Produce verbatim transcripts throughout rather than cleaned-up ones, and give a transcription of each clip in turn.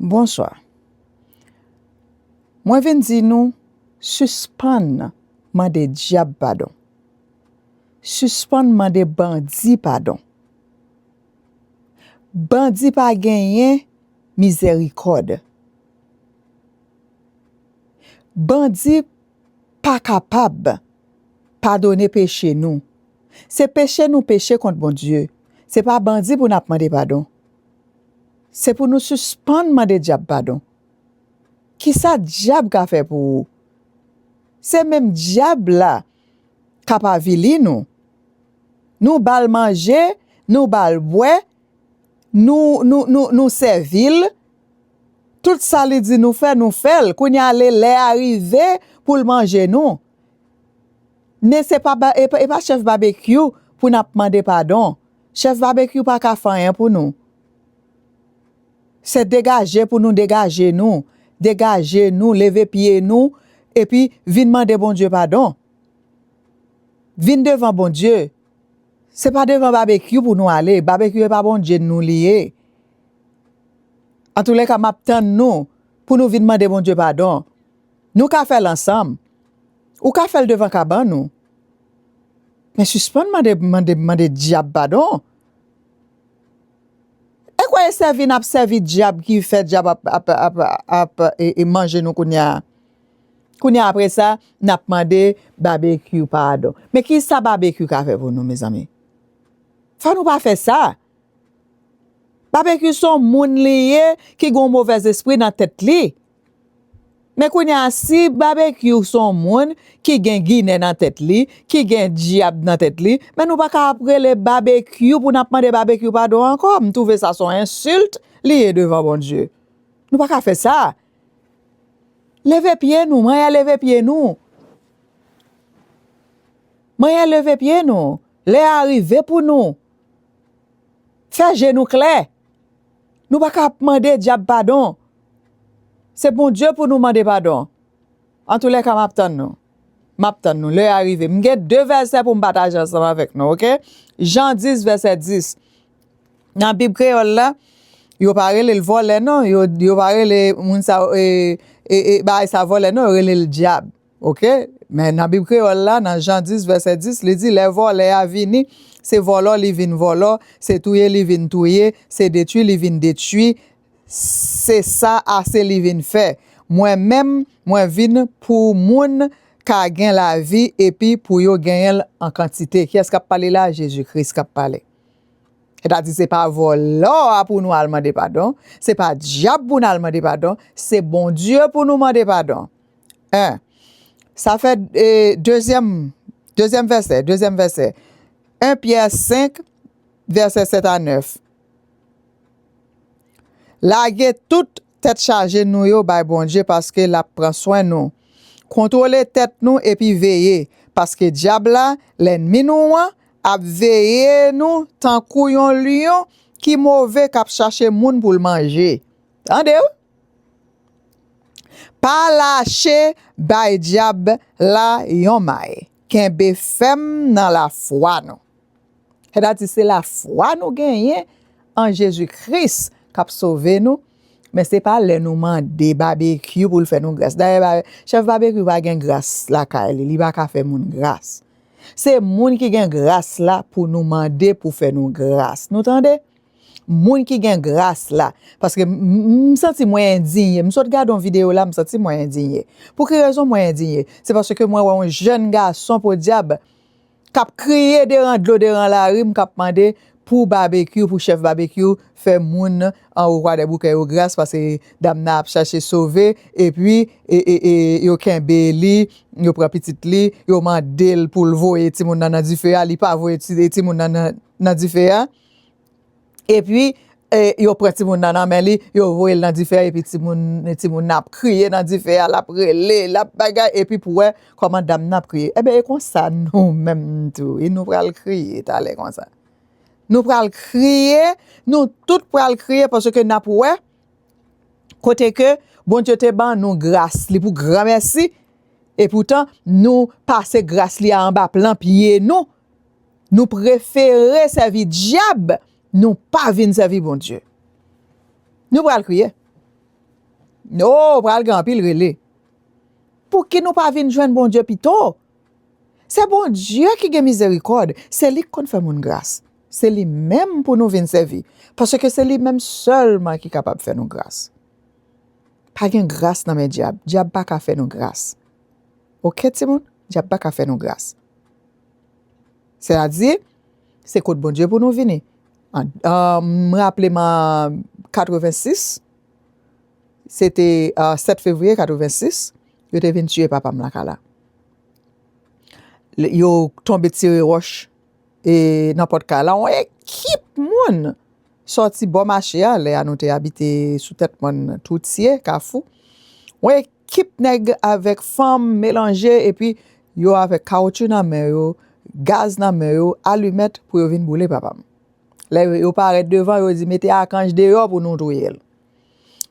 Bonswa. Mwen vin di nou, sispann mande dyab padon. Sispann mande bandi padon. Bandi pa genyen mizèrikòd. Bandi pa kapab padone peche nou. Se peche nou peche kont Bondye. Se pa bandi pou n ap mande padon. Se pou nou sispann mande dyab padon. Kisa dyab ka fè pou ou? Se menm dyab la k ap avili nou. Nou ba l manje, nou ba l bwè, nou, nou, nou, nou sèvi l. Tout sa li di nou fè, nou fè l. Kounye a, lè, lè a rive pou l manje nou. Men se pa, ba- e pa, e pa chèf Babekyou pou n ap mande padon. Chèf Babekyou pa ka fè anyen pou nou. Se degaje pou nou degaje nou. Degaje nou, leve pye nou, epi vin mande Bondye padon. Vin devan Bondye. Se pa devan Babekyou pou nou ale. Babekyou e pa Bondye nou li ye. Antoulèka, m ap tann nou pou nou vin mande Bondye padon. Nou ka fè l ansanm. Ou ka fè l devan kabann ou. Men sispann mande, mande, mande dyab padon. E kwè e sèvi n ap sèvi dyab ki fè dyab ap, ap, ap, ap, e, e manje nou kounye a. Kounye a apre sa, n ap mande Babekyou padon. Men kisa Babekyou ka fè pou nou, mezanmi? Fò nou pa fè sa. Babekyou se yon moun li ye ki gen yon movèzespri nan tèt li. Men kounye a, si Babekyou se yon moun ki gen ginè nan tèt li, ki gen dyab nan tèt li, men nou pa ka ap rele Babekyou pou n ap mande Babekyou padon ankò. M twouve sa se yon ensilt li ye devan Bondye. Nou pa ka fè sa. Leve pye nou, manyen leve pye nou. Manyen leve pye nou. Lè a rive pou nou. Fè je nou klè. Nou pa ka ap mande dyab padon. Se Bondye pou nou mande padon. Antoulèka, m ap tann nou. M ap tann nou. Lè a rive. M gen de vèsè pou m pataje ansanm avèk nou, oke? Jan dis, vèsè dis. Nan Bib kreyòl la, yo pa rele l vòlè, non. Yo, yo pa rele moun sa, e, e, e, bagay sa vòlè, non. Yo rele l dyab. Oke? Men nan Bib kreyòl la, nan Jan dis, vèsè dis, li di, lè vòlè a vini, se vòlò li vin vòlò, se touye li vin touye, se detwi li vin detwi, se sa ase li vin fè. Mwen menm, mwen vin pou moun ka gen lavi epi pou yo genyen l an kantite. Kiyès k ap pale la? Jezi Kris k ap pale. Sètadi, se pa vòlò a pou nou al mande padon, se pa dyab pou n al mande padon, se Bondye pou nou mande padon. En. Sa fè, e, dezyèm, dezyèm vèsè, dezyèm vèsè. En Pyè senk, vèsè sèt a nèf. Lage tout tèt chaje nou yo bay Bondye, paske l ap pran swen nou. Kontwole tèt nou epi veye, paske dyab la, lènmi nou an, ap veye nou tankou yon lyon ki move k ap chache moun pou l manje. Tande wi! Pa lache bay dyab la yon may. Kenbe fèm nan lafwa nou. Sètadi, se lafwa nou genyen an Jezi Kris k ap sove nou. Men se pa lè nou mande Babekyou pou l fè nou gras. Dayè, ba- chèf Babekyou pa gen gras lakay li. Li pa ka fè moun gras. Se moun ki gen gras la pou nou mande pou fè nou gras. Nou tande? Moun ki gen gras la. Paske m, m, m santi mwen endiye. M sot gade yon videyo la, m santi mwen endiye. Pou ki rezon mwen endiye? Se paske mwen wè yon jèn gason podyab k ap kriye deran dlo, deran lari m, k ap mande pou Babekyou, pou chèf Babekyou fè moun anwo Kwadèboukè yo gras, paske dam nan ap chache sove, epi, e, e, e, yo kenbe li, yo pran pitit li, yo mande l pou l voye timoun nan nan dife a, li pa voye ti, timoun nan nan, nan dife a. Epi, e, yo pran timoun nan nan men li, yo voye l nan dife a, epi timoun, timoun nan ap kriye nan dife a, l ap rele, l ap bagay, epi pou wè kòman dam nan ap kriye. Enben, e konsa nou menm tou, e nou pral kriye talè konsa. Nou pral kriye, nou tout pral kriye, paske n ap wè kote ke Bondye te ban nou gras li pou granmèsi, epoutan nou pase gras li a anba plan pye nou. Nou prefere sèvi dyab, nou pa vin sèvi Bondye. Nou pral kriye. Oh, pral gen anpil rele. Pouki nou pa vin jwenn Bondye pito? Se Bondye ki gen mizerikòd, se li k konn fè moun gras. Se li menm pou nou vin sèvi, paske se li menm sèlman ki kapab fè nou gras. Pa gen gras nan men dyab. Dyab pa ka fè nou gras. Oke, timoun? Dyab pa ka fè nou gras. Sètadi, se kot Bondye pou nou vini. An, an, m raple m an katrevensis, se te, a, sèt fevriye katrevensis, yo te vin tiye papa m lakay la. Yo tonbe tire wòch e, nan pòt kay la, yon ekip moun sòti bò mache a, lè a nou te abite sou tèt mòn Twoutsye, Kafou. Yon ekip nèg avèk fanm melanje, epi yo avèk kawotchou nan men yo, gaz nan men yo, alimèt pou yo vin boule papa m. Lè yo, yo parèt devan, yo di, "Mete Akanj deyò pou nou touye l."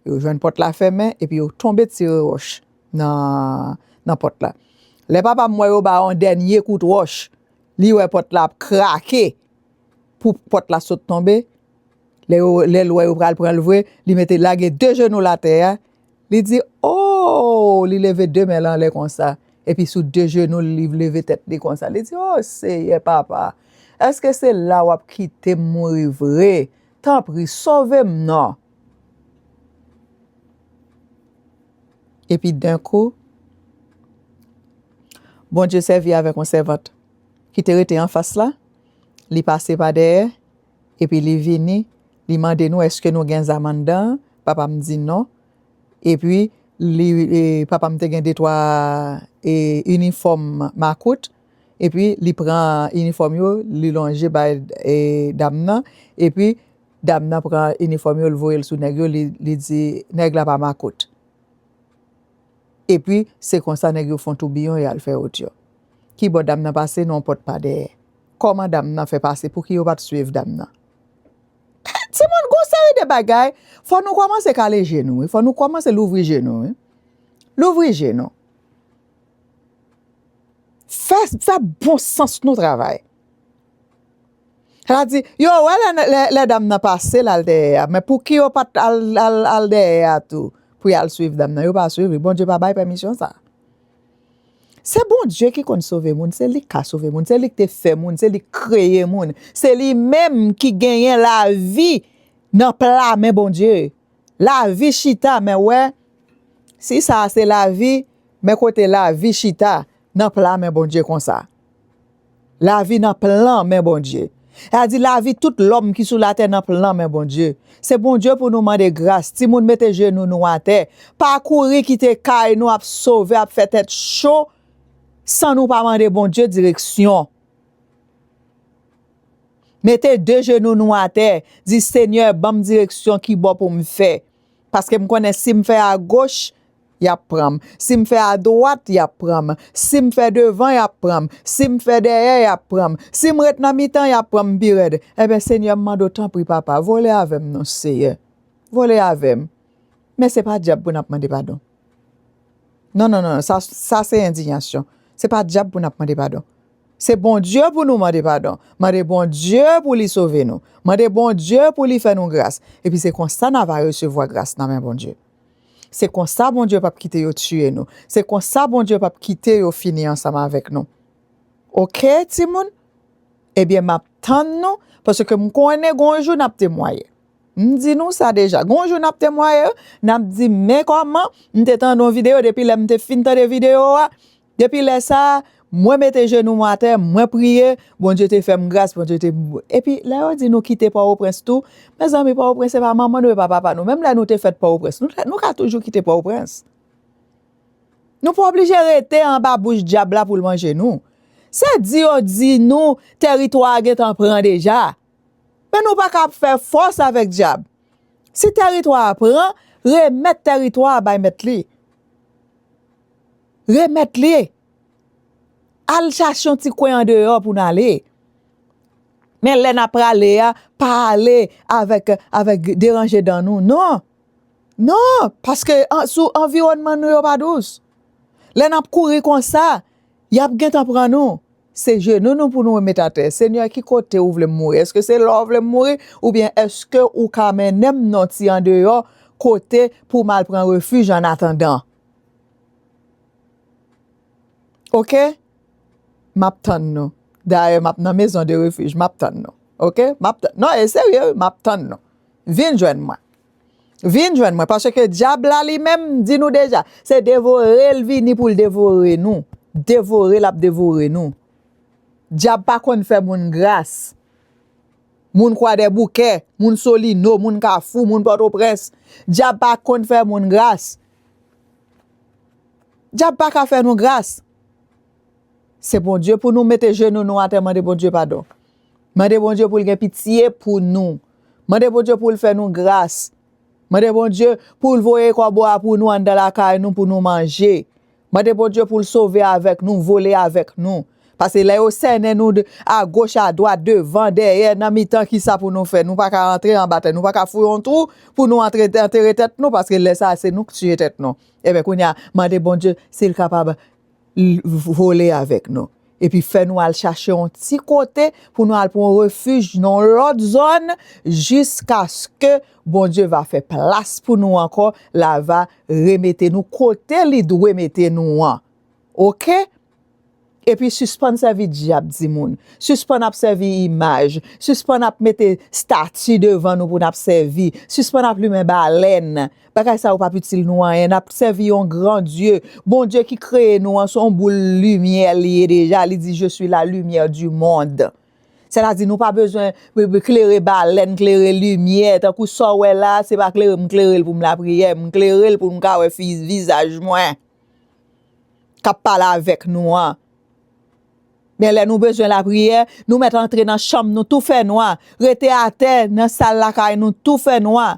Yo jwenn pòt la fèmen, epi yo tonbe tire wòch nan, nan pòt la. Lè papa m wè yo ba yon dènye kout wòch, li wè pòt la ap krake pou pòt la sot tonbe. Lè yo, lè l wè yo pral pran l vre, li mete lage de jenou l atè a. Li di, "Oh!" Li leve de men l anlè konsa. Epi sou de jenou l, li leve tèt li konsa. Li di, "Oh, Seyè, papa, èske se la w ap kite m mouri vre? Tanpri, sove m non." Epi, denkou, Bondye sèvi avèk yon sèvant ki te rete anfas la, li pase pa dèyè, epi li vini, li mande nou, "Èske nou gen zam anndan an?" Papa m di, "Non." Epi, li, e, papa m te gen de twa, e, inifòm makout, epi li pran inifòm yo, li lonje bay, e, dam nan, epi dam nan pran inifòm yo, l voye l sou nèg yo, li, li di, "Nèg la pa makout." Epi, se konsa nèg yo fè yon toubiyon, y al fè wout yo. Kibò dam nan pase, nan yon pòt pa dèyè. Kòman dam nan fè pase? Pouki yo pa t swiv dam nan? Timoun, gon seri de bagay, fò nou kòmanse kale je nou, wi. Fò nou kòmanse louvri je nou, wi. Louvri je nou. Fè, fè bon sans nou travay. Sa di, yo wè lè, lè, lè dam nan pase l al dèyè a, men pouki yo pa t al, al, al dèyè a tou pou y al swiv dam nan? Yo pa swiv li. Bondye pa bay pèmisyon sa. Se Bondye ki konn sove moun, se li k ka sove moun, se li k te fè moun, se li k kreye moun, se li menm ki genyen lavi nan pla men Bondye. Lavi chita, men wè, si sa a se lavi, men kote lavi chita, nan pla men Bondye konsa. Lavi nan plan men Bondye. Sa di lavi tout lòm ki sou latè nan plan men Bondye. Se Bondye pou nou mande gras. Timoun, mete jenou nou atè. Pa kouri kite kay nou ap sove, ap fè tèt cho, san nou pa mande Bondye direksyon. Mete de jenou nou atè, di, "Senyè, ban m direksyon ki bò pou m fè. Paske m konnen si m fè agoch, y ap pran m. Si m fè adwat, y ap pran m. Si m fè devan, y ap pran m. Si m fè dèyè, y ap pran m. Si m ret nan mitan, y ap pran m pi rèd." Ebyen, Senyè, m mande w, tanpri, papa, vole avè m non, Seyè. Vole avè m. Men se pa dyab pou n ap mande padon. Non, non, non, sa, sa se endiyasyon. Se pa dyab pou n ap mande padon. Se Bondye pou nou mande padon. Mande Bondye pou li sove nou. Mande Bondye pou li fè nou gras. Epi se konsa n a va resevwa gras nan men Bondye. Se konsa Bondye p ap kite yo tiye nou. Se konsa Bondye p ap kite yo fini ansanm avèk nou. Oke, timoun? Ebyen, m ap tann nou, paske m konnen gon jou n ap temwaye. M di nou sa deja. Gon jou n ap temwaye, n ap di, "Men kòman, m te tande yon videyo, depi lè m te fin tande videyo a, depi lè sa a, mwen mete jenou mwen atè, mwen priye, Bondye te fè m gras, Bondye te," epi lè yo di nou kite Pòtoprens tou, mezanmi, Pòtoprens se pa manman nou, e pa papa nou. Menm lè nou te fèt Pòtoprens, nou, nou ka toujou kite Pòtoprens. Nou pa oblije rete anba bouch dyab la pou l manje nou. Se di yo di nou teritwa a gentan pran deja. Men nou pa ka ap fè fòs avèk dyab. Si teritwa a pran, remèt teritwa a bay mèt li. Remèt li. Al chache yon ti kwen andeyò pou n ale. Men lè n ap prale a, pa ale avèk, avèk deranje dan nou. Non. Non, paske an, sou anviwònman nou yo pa dous. Lè n ap kouri konsa, y ap gentan pran nou. Se jenou nou pou nou met atè. Senyè, ki kote ou vle m mouri? Èske se la w vle m mouri? Oubyen èske ou ka mennen m nan ti andeyò kote pou m al pran refij an atandan. Oke? M ap tann nou. Dayè, m ap nan maison de refuge, m ap tann nou. Oke? M ap tann. Non, e serye, wi, m ap tann nou. Vin jwenn mwen. Vin jwenn mwen, paske dyab la li menm, m di nou deja, se devore l vini pou l devore nou. Devore l ap devore nou. Dyab pa konn fè moun gras. Moun Kwadèboukè, moun Solino, moun Kafou, moun Pòtoprens, dyab pa konn fè moun gras. Dyab pa ka fè nou gras. Se Bondye pou nou mete jenou nou atè, mande Bondye padon. Mande Bondye pou l gen pitye pou nou. Mande Bondye pou l fè nou gras. Mande Bondye pou l voye kòbo a pou nou anndan lakay nou pou nou manje. Mande Bondye pou l sove avèk nou, vole avèk nou. Paske lè yo sènen nou de, agoch, adwat, devan, dèyè, nan mitan, kisa pou nou fè? Nou pa ka antre anba tè, nou pa ka fouye yon twou pou nou antre, antere tèt nou, paske lè sa a, se nou k tiye tèt nou. Ebyen, kounye a, mande Bondye si l kapab l vole avèk nou. Epi fè nou al chache yon ti kote pou nou al pran refij nan yon lòt zòn, jiskaske Bondye va fè plas pou nou ankò, l a va remete nou kote li dwe mete nou an. Oke? Epi sispann sèvi dyab, timoun. Sispann ap sèvi imaj. Sispann ap mete stati devan nou pou n ap sèvi. Sispann ap limen balèn. Bagay sa yo p ap itil nou anyen. N ap sèvi yon gran Dye. Bondye ki kreye nou an, se yon boul limyè li ye deja. Li di, "Je suis la lumière du monde." Sètadi, nou pa bezwen klere balèn, klere limyè. Tankou sa w wè la, se pa klere m klere l pou m lapriyè. M klere l pou m ka wè fi-, vizaj mwen k ap pale avèk nou an. Men lè nou bezwen lapriyè, nou mèt antre nan chanm nou tou fè nwa, rete atè nan sal lakay nou tou fè nwa.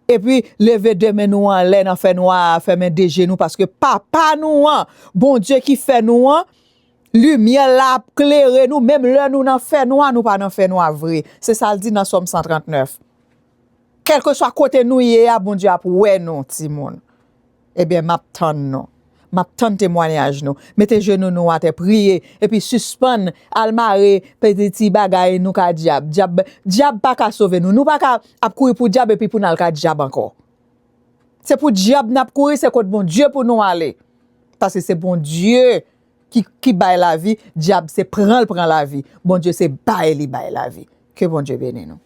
Epi leve de men nou anlè nan fè nwa a, fèmen de je nou, paske Papa nou an, Bondye ki fè nou an, limyè l la ap klere nou, menm lè nou nan fè nwa, nou pa nan fè nwa vre. Se sa l di nan Sòm san trant nèf. Kèlkeswa kote nou ye a, Bondye ap wè nou, timoun. Ebyen, m ap tann nou. M ap tann temwanyaj nou. Mete jenou nou atè, priye, epi sispann al mare peti ti bagay nou ka dyab. Dyab, dyab pa ka sove nou. Nou pa ka ap kouri pou dyab epi pou n al ka dyab ankò. Se pou dyab n ap kouri, se kot Bondye pou nou ale. Paske se Bondye ki, ki bay lavi, dyab se pran l pran lavi. Bondye se bay li bay lavi. Ke Bondye beni nou.